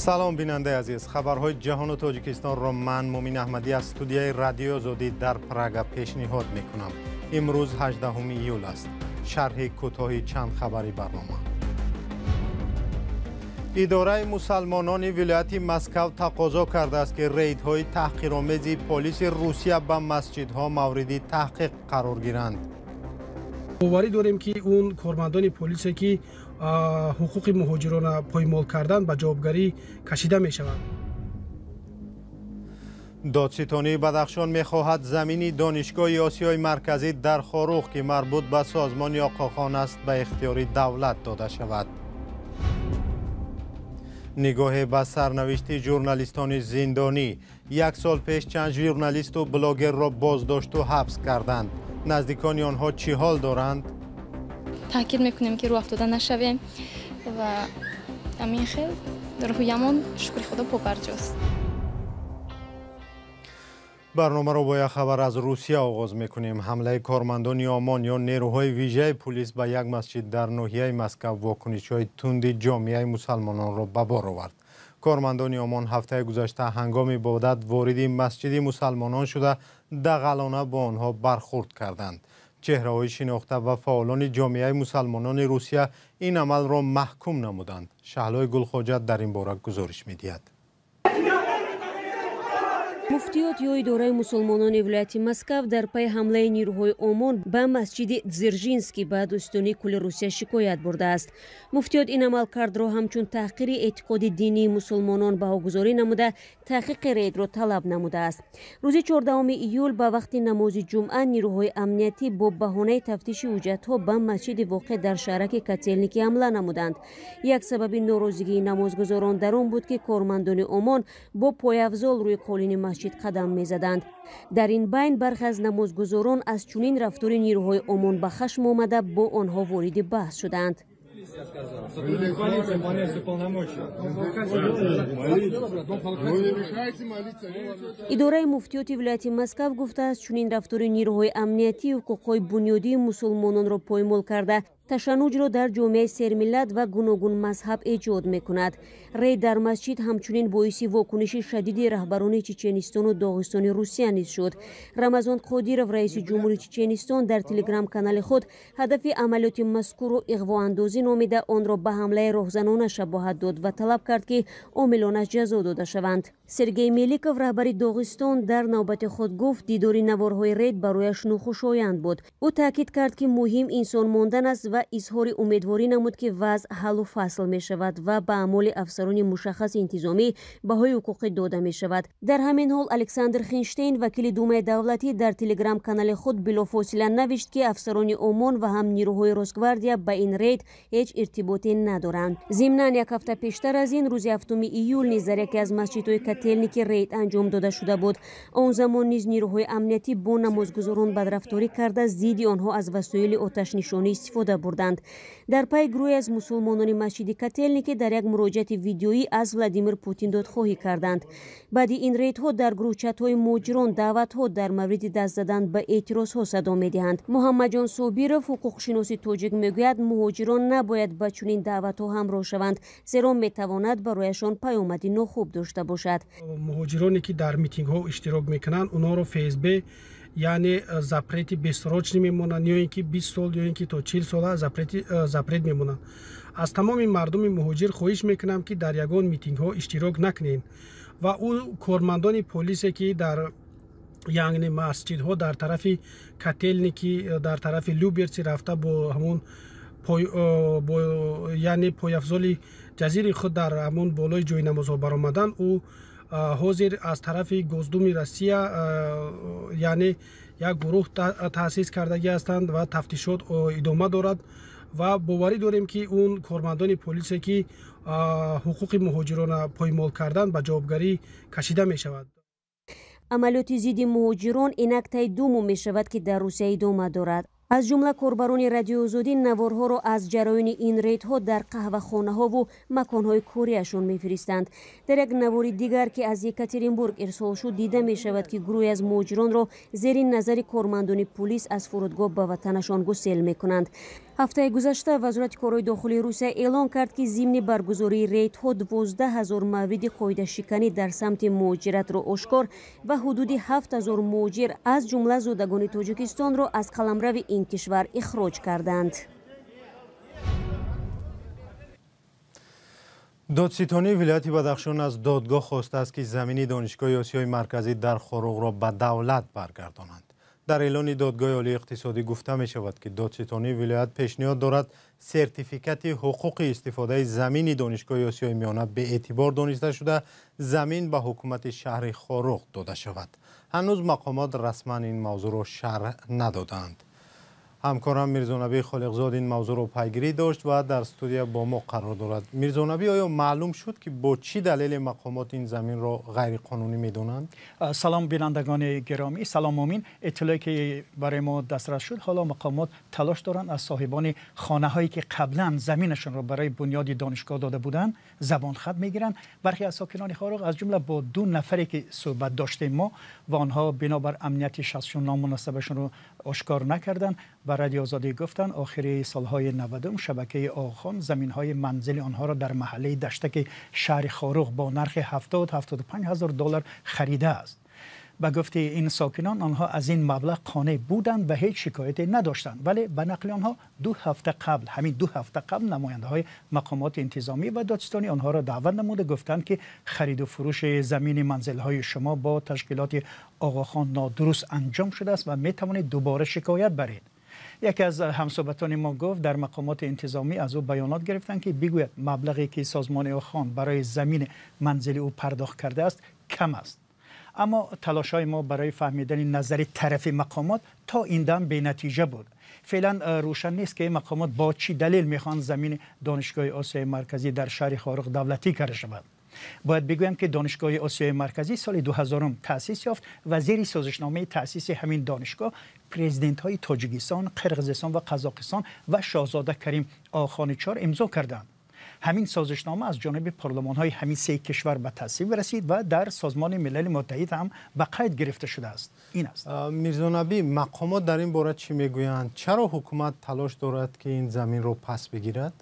Салом, бинандаи азиз. Хабарҳои ҷаҳону Тоҷикистонро ман, Мумин Аҳмадӣ, аз студияи Радиои Озодӣ дар Прага пешниҳод мекунам. Имрӯз 18 июл аст. Шарҳи кӯтоҳи чанд хабари барнома. Идораи мусалмонони вилояти Москав тақозо кардааст, ки рейдҳои таҳқиромези полиси Русия ба масҷидҳо мавриди таҳқиқ қарор гиранд. Боварӣ дорем, ки он кормандони полисе, ки ҳуқуқи муҳоҷирона поймол кардан, ба ҷавобгарӣ кашида мешаванд. Додситонии Бадахшон мехоҳад замини Донишгоҳи Осиёи Марказӣ дар Хоруғ, ки марбут ба созмони Оқохон аст, ба ихтиёри давлат дода шавад. Нигоҳе ба сарнавишти журналистони зиндонӣ. Як сол пеш чанд журналисту блогерро боздошту ҳабс карданд. Наздикони онҳо чӣ ҳол доранд? Таъкид мекунем, ки рӯ афтода нашавем ва ҳамин хел рӯҳиямон, шукри Худо, побарҷост. Барномаро бо як хабар аз Русия оғоз мекунем. Ҳамлаи кормандони ОМОН ё нерӯҳои вижаи пулис ба як масҷид дар ноҳияи Москав вокунишҳои тунди ҷомеаи мусалмононро ба бор овард. Кормандони ОМОН ҳафтаи гузашта ҳангоми ибодат вориди масҷиди мусалмонон шуда, дағалона бо онҳо бархурд карданд. Чеҳраҳои шинохта ва фаъолони ҷомеаи мусалмонони Русия ин амалро маҳкум намуданд. Шаҳлои Гулхоҷа дар ин бора гузориш медиҳад. Муфтиёт ё идораи мусулмонони вилояти Москав дар пайи ҳамлаи нирӯҳои ОМОН ба масҷиди Дзержинский ба Додситонии кулли Русия шикоят бурдааст. Муфтиёт ин амалкардро ҳамчун таҳқири эътиқоди динии мусулмонон баҳогузорӣ намуда, таҳқиқи рейдро талаб намудааст. Рӯзи 14 июл ба вақти намози ҷумъа нирӯҳои амниятӣ бо баҳонаи тафтиши ҳуҷҷатҳо ба масҷиди воқеъ дар шаҳраки Котелники ҳамла намуданд. Як сабаби норозигии намозгузорон дар он буд, ки кормандони ОМОН бо пойафзол рӯи қолини масҷид қадам мезаданд. Дар ин байн бархе аз намозгузорон аз чунин рафтори нирӯҳои ОМОН ба хашм омада, бо онҳо вориди баҳс шуданд. Сотрудник полиции выполняет свои полномочия. Вы не мешайте молиться. Идораи муфтиёти вилояти Москав гуфтааст, чунин рафтори нирӯҳои амниятӣ ҳуқуқҳои бунёдии мусулмононро поймол карда, ташаннуҷро дар ҷомеаи сермиллат ва гуногунмазҳаб эҷод мекунад. Рейд дар масҷид ҳамчунин боиси вокуниши шадиди раҳбарони Чеченистону Доғистони Русия низ шуд. Рамазон Қодиров, раиси ҷумҳури Чеченистон, дар телеграм-канали худ ҳадафи амалиёти мазкурро иғвоандозӣ номида, онро ба ҳамлаи роҳзанона шабоҳат дод ва талаб кард, ки омилонаш ҷазо дода шаванд. Сергей Меликов, раҳбари Доғистон, дар навбати худ гуфт, дидори наворҳои рейд барояш нохушоянд буд. Ӯ таъкид кард, ки муҳим инсон мондан аст, ва изҳори умедворӣ намуд, ки вазъ ҳаллу фасл мешавад ва ба аъмоли афсарони мушаххаси интизомӣ баҳои ҳуқуқӣ дода мешавад. Дар ҳамин ҳол Александр Хинштейн, вакили Думаи давлатӣ, дар телеграм-канали худ билофосила навишт, ки афсарони ОМОН ва ҳам нирӯҳои Росгвардия ба ин рейд ҳеҷ иртиботе надоранд. Зимнан, як ҳафта пештар аз ин, рӯзи 7 июл низ дар яке аз масҷидҳои Котелники рейд анҷом дода шуда буд. Он замон низ нирӯҳои амниятӣ бо намозгузорон бадрафторӣ карда, зидди онҳо аз васоили оташнишонӣ истифода бурданд. Дар пай гурӯҳе аз мусулмонони масҷиди Котелники дар як муроҷиати видеоӣ аз Владимир Путин додхоҳӣ карданд. Баъди ин рейдҳо дар гурӯҳчатҳои муҳоҷирон даъватҳо дар мавриди даст задан ба эътирозҳо садо медиҳанд. Муҳаммадҷон Собиров, ҳуқуқшиноси тоҷик, мегӯяд, муҳоҷирон набояд ба чунин даъватҳо ҳамроҳ шаванд, зеро метавонад барояшон паёмади нохуб дошта бошад. Муҳоҷироне, ки дар митингҳо иштирок мекунанд, онҳоро ФСБ, яъне запрети бессрочный мемонанд, ё ин ки 20 сол, ё ин ки то 40 сола запрет мемонанд. Аз тамоми мардуми муҳоҷир хоҳиш мекунам, ки дар ягон митингҳо иштирок накунед ва ӯ кормандони полисе, ки дар, яъне, масҷидҳо дар тарафи Котелники, дар тарафи Люберци рафта, бо ҳамон, бо, яъне, пойафзоли ҷазири худ дар ҳамон болои ҷои намозҳо баромаданд, ӯ ҳозир аз тарафи Госдумаи Россия, яъне, як гурӯҳ таъсис кардагӣ ҳастанд ва тафтишот идома дорад. Ва боварӣ дорем, ки он кормандони полисе, ки ҳуқуқи муҳоҷирона поймол карданд, ба ҷавобгарӣ кашида мешавад. Амалиёти зидди муҳоҷирон инак тай 2 моҳ мешавад, ки дар Русия идома дорад. Аз ҷумла корбарони Радиои Озодӣ наворҳоро аз ҷараёни ин рейдҳо дар қаҳвахонаҳову маконҳои кориашон мефиристанд. Дар як навори дигар, ки аз Екатеринбург ирсол шуд, дида мешавад, ки гурӯҳе аз муҳоҷиронро зери назари кормандони пулис аз фурудгоҳ ба ватанашон гусел мекунанд. Ҳафтаи гузашта Вазорати корҳои дохилии Русия эълон кард, ки зимни баргузории рейдҳо 12 000 мавриди қоидашиканӣ дар самти муҳоҷиратро ошкор ва ҳудуди 7000 муҳоҷир, аз ҷумла зодагони Тоҷикистонро, аз қаламрави ин кишвар ихроҷ карданд. Додситонии вилояти Бадахшон аз додгоҳ хостааст, ки замини Донишгоҳи Осиёи Марказӣ дар Хоруғро ба давлат баргардонанд. Дар эълони Додгоҳи олии иқтисодӣ гуфта мешавад, ки додситонии вилоят пешниҳод дорад сертификати ҳуқуқи истифодаи замини Донишгоҳи Осиёи Миёна беэътибор дониста шуда, замин ба ҳукумати шаҳри Хоруғ дода шавад. Ҳанӯз мақомот расман ин мавзӯъро шарҳ надодаанд. Ҳамкорам Мирзонабӣ Холиқзод ин мавзӯъро пайгирӣ дошт ва дар студия бо мо қарор дорад. Мирзонабӣ, оё маълум шуд, ки бо чӣ далеле мақомот ин заминро ғайриқонунӣ медонанд? Салом, бинандагони гиромӣ, салом, Мумин. Иттилоъе ки барои мо дастрас шуд, ҳоло мақомот талош доранд аз соҳибони хонаҳое, ки қаблан заминашонро барои бунёди донишгоҳ дода буданд, забонхат мегиранд. Бархе аз сокинони Хоруғ, аз ҷумла бо ду нафаре ки суҳбат доштем мо ва онҳо бинобар амнияти шахсишон ному насабашонро ошкор накарданд, ба Радио Озодӣ гуфтанд, охири солҳои 90 шабакаи Оғохон заминҳои манзили онҳоро дар маҳаллаи Даштаки шаҳри Хоруғ бо нархи 70-75 ҳазор доллар харидааст. Ба гуфти ин сокинон, онҳо аз ин маблағ қонеъ буданд ва ҳеҷ шикояте надоштанд. Вале ба нақли онҳо, 2 ҳафта қабл, ҳамин 2 ҳафта қабл, намояндаҳои мақомоти интизомӣ ва додситонӣ онҳоро даъват намуда гуфтанд, ки хариду фурӯши замини манзилҳои шумо бо ташкилоти Оғохон нодуруст анҷом шудааст ва метавонед дубора шикоят баред. Яке аз ҳамсӯҳбатони мо гуфт, дар мақомоти интизомӣ аз ӯ баёнот гирифтанд, ки бигӯяд маблағе ки созмони Оғохон барои замини манзили ӯ пардохт кардааст, кам аст. Аммо талошҳои мо барои фаҳмидани назари тарафи мақомот то ин дам бенатиҷа буд. Феълан рӯшан нест, ки мақомот бо чӣ далел мехоҳанд замини Донишгоҳи Осиёи Марказӣ дар шаҳри Хоруғ давлатӣ карда шавад. Бояд бигӯям, ки Донишгоҳи Осиёи Марказӣ соли 2000 таъсис ёфт ва зери созишномаи таъсиси ҳамин донишгоҳ президентҳои Тоҷикистон, Қирғизистон ва Қазоқистон ва шоҳзода Карим Оғохони Чор имзо карданд. Ҳамин созишнома аз ҷониби парлумонҳои ҳамин се кишвар ба тасвиб расид ва дар Созмони Милали Муттаҳид ҳам ба қайд гирифта шудааст. Ин аст. Мирзонабӣ, мақомот дар ин бора чӣ мегӯянд? Чаро ҳукумат талош дорад, ки ин заминро пас бигирад?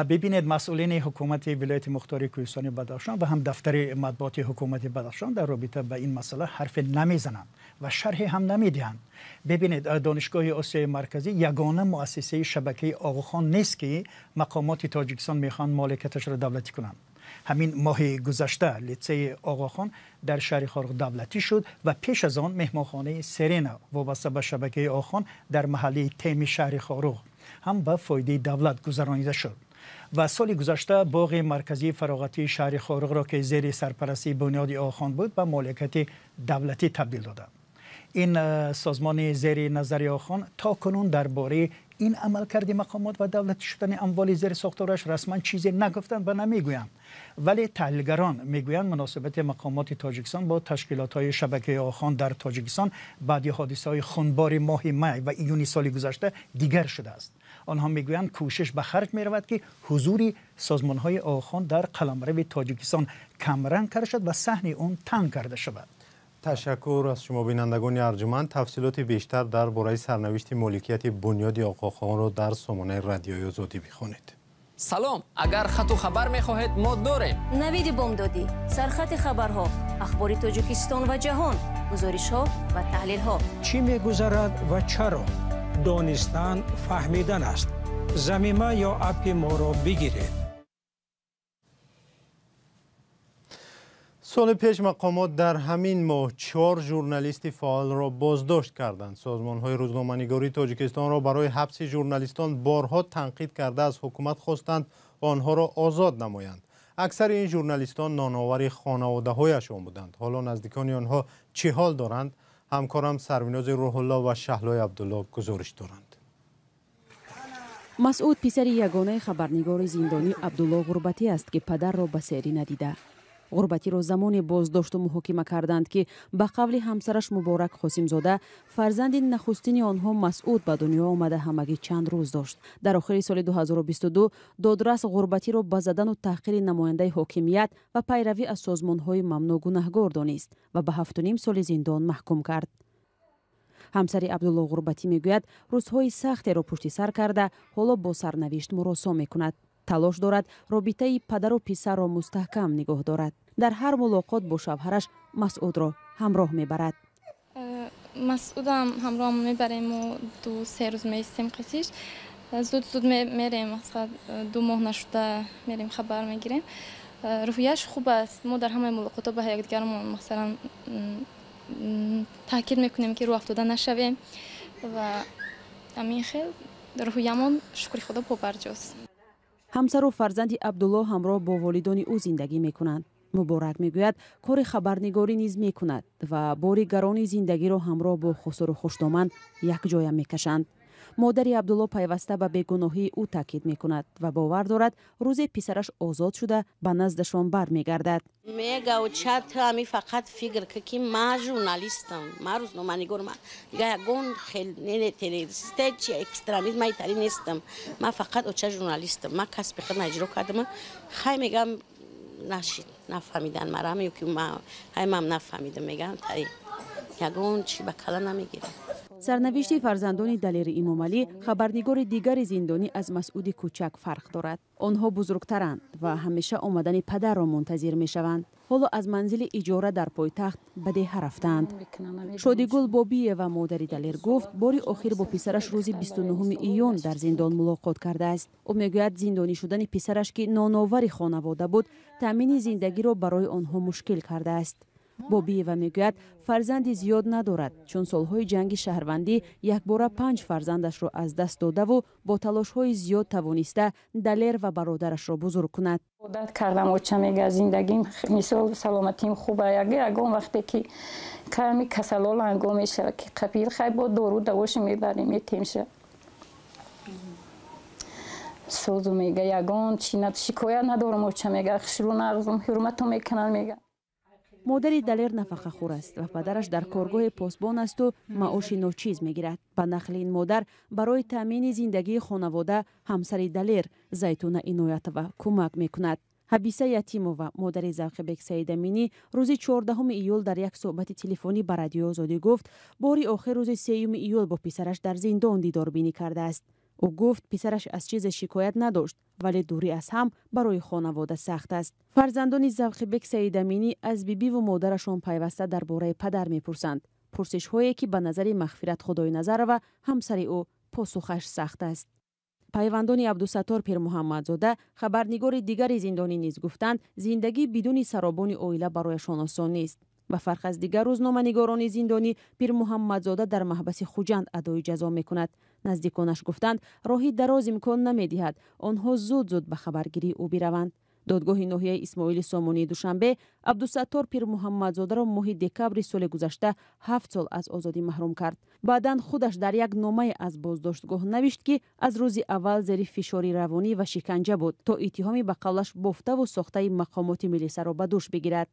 Бибинед, масъулини ҳукумати вилояти мухтори Кӯҳистони Бадахшон ва ҳам дафтари матбуоти ҳукумати Бадахшон дар робита ба ин масъала ҳарфе намезананд ва шарҳе ҳам намедиҳанд. Бибинед, Донишгоҳи Осиёи Марказӣ ягона муассисаи шабакаи Оғохон нест, ки мақомоти Тоҷикистон мехоҳанд моликияташро давлатӣ кунанд. Ҳамин моҳи гузашта литсеи Оғохон дар шаҳри Хоруғ давлатӣ шуд ва пеш аз он меҳмонхонаи Серена вобаста ба шабакаи Оғохон дар маҳаллаи Теми шаҳри Хоруғ ҳам ба фоидаи давлат гузаронида шуд. Ва соли гузашта боғи марказии фароғатии шаҳри Хоруғро, ки зери сарпарастии бунёди Оғохон буд, ба моликияти давлатӣ табдил доданд. Ин созмони зери назари Оғохон то кунун дар бораи ин амалкарди мақомот ва давлатӣ шудани амволи зери сохтораш расман чизе нагуфтанд ва намегӯянд. Вале таҳлилгарон мегӯянд, муносибати мақомоти Тоҷикистон бо ташкилотҳои шабакаи Оғохон дар Тоҷикистон баъди ҳодисаҳои хунбори моҳи май ва июни соли гузашта дигар шудааст. Онҳо мегӯянд, кӯшиш ба харҷ меравад, ки ҳузури созмонҳои Оғохон дар қаламрави Тоҷикистон камранг карда шавад ва саҳни он танг карда шавад. Ташаккур аз шумо, бинандагони арҷуманд. Тафсилоти бештар дар бораи сарнавишти моликияти бунёди Оғохонро дар сомонаи Радиои Озодӣ бихонед. Салом, агар хату хабар мехоҳед, мо дорем. Навиди бомдодӣ, сархати хабарҳо, ахбори Тоҷикистон ва ҷаҳон, гузоришҳо ва таҳлилҳо. Чӣ мегузарад ва чаро? Донистан фаҳмидан аст. Замима ё аппи моро бигиред. Соли пеш мақомот дар ҳамин моҳ чор журналисти фаъолро боздошт карданд. Созмонҳои рӯзноманигории Тоҷикистонро барои ҳабси журналистон борҳо танқид карда, аз ҳукумат хостанд онҳоро озод намоянд. Аксари ин журналистон ноновари хонаводаҳояшон буданд. Ҳоло наздикони онҳо чӣ ҳол доранд? Ҳамкорам Сарвинози Рӯҳулло ва Шаҳлои Абдулло гузориш доранд. Масъуд писари ягонаи хабарнигори зиндонӣ Абдулло Ғурбатӣ аст, ки падарро ба серӣ надида. Ғурбатиро замоне боздошту муҳокима карданд, ки ба қавли ҳамсараш Муборак Қосимзода, фарзанди нахустини онҳо Масъуд ба дунё омада ҳамагӣ чанд рӯз дошт. Дар охири соли 2022 додрас Ғурбатиро ба задану таҳқири намояндаи ҳокимият ва пайравӣ аз созмонҳои мамнӯъ гунаҳгор донист ва ба 7,5 соли зиндон маҳкум кард. Ҳамсари Абдулло Ғурбатӣ мегӯяд, рӯзҳои сахтеро пушти сар карда, ҳоло бо сарнавишт муросо мекунад. Талош дорад робитаи падару писарро мустаҳкам нигоҳ дорад. Дар ҳар мулоқот бо шавҳараш Масъудро ҳамроҳ мебарад. Масъудам ҳамроҳ мебарему 2-3 рӯз меистем қисиш. Зуд зуд мерем, мақсад 2 моҳ нашуда мерем, хабар мегирем. Рӯҳияш хуб аст. Мо дар ҳамаи мулоқотҳо ба якдигармон масалан таъкид мекунем, ки рӯ афтода нашавем ва ҳамин хел рӯҳиямон, шукри Худо, побарҷост. Ҳамсару фарзанди Абдулло ҳамроҳ бо волидони ӯ зиндагӣ мекунанд. Муборак мегӯяд, кори хабарнигорӣ низ мекунад ва бори гарони зиндагиро ҳамроҳ бо хусуру хушдоман якҷоя мекашанд. Модари Абдулло пайваста ба бегуноҳии ӯ таъкид мекунад ва бовар дорад, рӯзе писараш озод шуда ба наздашон бармегардад. Мега оча, ту ами фақат фикр ки, ки ма журналистам, ма рӯзноманигор, ма дига ягон хел террорист чи экстремист ма итари нестам. Ма фақат, оча, журналистам, ма касби худма иҷро кардам. Хай, мегам, нашид, нафаҳмидан марам ё ки ҳай мам нафаҳмидам, мегам, тари ягон чи ба кала намегирам. Сарнавишти фарзандони Далери Имомалӣ, хабарнигори дигари зиндонӣ, аз Масъуди кӯчак фарқ дорад. Онҳо бузургтаранд ва ҳамеша омадани падарро мунтазир мешаванд. Ҳоло аз манзили иҷора дар пойтахт ба деҳа рафтаанд. Шодигул Бобиева, модари Далер, гуфт, бори охир бо писараш рӯзи 29 июн дар зиндон мулоқот кардааст. Ӯ мегӯяд, зиндонӣ шудани писараш, ки ноновари хонавода буд, таъмини зиндагиро барои онҳо мушкил кардааст. Бобиева мегӯяд, фарзанди зиёд надорад, чун солҳои ҷанги шаҳрвандӣ якбора панҷ фарзандашро аз даст додаву бо талошҳои зиёд тавониста Далер ва бародарашро бузург кунад. Одат кардам, оча, мега, зиндагим, мисол, саломатим хуба. Ягон вақте ки ками касало ланго мешава, ки қабил, хай, бо дору давоши мебарем, метемша созу, мега, ягон чи шикоят надорам, оча, мега, хушрӯ нағзум, ҳурмату мекунанд, мега. Модари Далер нафақахӯр аст ва падараш дар коргоҳи посбон асту маоши ночиз мегирад. Ба нақли ин модар, барои таъмини зиндагии хонавода ҳамсари Далер, Зайтуна Иноятова, кӯмак мекунад. Ҳабиса Ятимова, модари Завқибек Саидаминӣ, рӯзи 14 июл дар як суҳбати телефонӣ ба Радиои Озодӣ гуфт, бори охир рӯзи 3 июл бо писараш дар зиндон дидорбинӣ кардааст. Ӯ гуфт, писараш аз чизе шикоят надошт, вале дурӣ аз ҳам барои хонавода сахт аст. Фарзандони Завқибек Саидаминӣ аз бибиву модарашон пайваста дар бораи падар мепурсанд, пурсишҳое ки ба назари Мағфират Худойназарова, ҳамсари ӯ, посухаш сахт аст. Пайвандони Абдусаттор Пирмуҳаммадзода, хабарнигори дигари зиндонӣ, низ гуфтанд, зиндагӣ бидуни саробони оила барояшон осон нест. Ба фарқ аз дигар рӯзноманигорони зиндонӣ, Пирмуҳаммадзода дар маҳбаси Хуҷанд адои ҷазо мекунад. Наздиконаш гуфтанд, роҳи дароз имкон намедиҳад онҳо зуд зуд ба хабаргирии ӯ бираванд. Додгоҳи ноҳияи Исмоили Сомонии Душанбе Абдусаттор Пирмуҳаммадзодаро моҳи декабри соли гузашта 7 сол аз озодӣ маҳрум кард. Баъдан худаш дар як номае аз боздоштгоҳ навишт, ки аз рӯзи аввал зери фишори равонӣ ва шиканҷа буд, то иттиҳоми ба қавлаш бофтаву сохтаи мақомоти милисаро ба дӯш бигирад.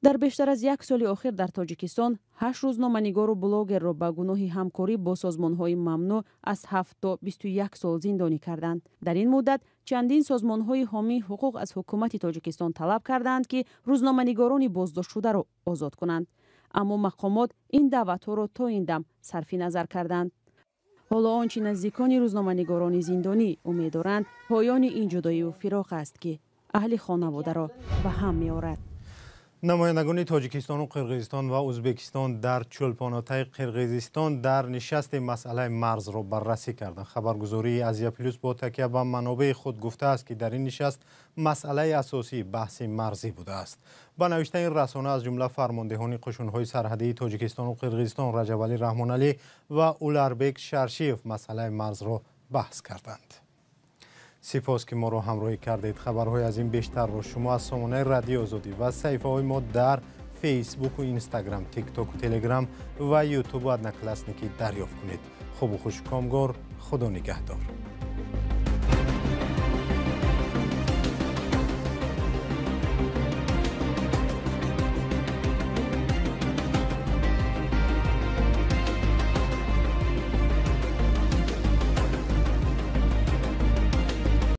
Дар бештар аз як соли охир дар Тоҷикистон ҳашт рӯзноманигору блогерро ба гуноҳи ҳамкорӣ бо созмонҳои мамнӯъ аз 7 то 21 сол зиндонӣ карданд. Дар ин муддат чандин созмонҳои ҳомии ҳуқуқ аз ҳукумати Тоҷикистон талаб кардаанд, ки рӯзноманигорони боздоштшударо озод кунанд, аммо мақомот ин даъватҳоро то ин дам сарфи назар карданд. Ҳоло он чи наздикони рӯзноманигорони зиндонӣ умед доранд, поёни ин ҷудоию фироқ аст, ки аҳли хонаводаро ба ҳам меорад. Намояндагони Тоҷикистону Қирғизистон ва Ӯзбекистон дар Чӯлпонотаи Қирғизистон дар нишасти масъалаи марзро баррасӣ карданд. Хабаргузории Азия Плюс бо такя ба манобеи худ гуфтааст, ки дар ин нишаст масъалаи асосӣ баҳси марзӣ будааст. Ба навиштаи ин расона, аз ҷумла фармондеҳони қушунҳои сарҳадии Тоҷикистону Қирғизистон Раҷабалӣ Раҳмоналӣ ва Уларбек Шаршиев масъалаи марзро баҳс карданд. Сипос, ки моро ҳамроҳӣ кардед. Хабарҳои аз ин бештарро шумо аз сомонаи Радиои Озодӣ ва саҳифаҳои мо дар Фейсбуку Инстаграм, Тиктоку Телеграм ва Ютубу Одноклассники дарёфт кунед. Хубу хуш, комгор, Худо нигаҳдор.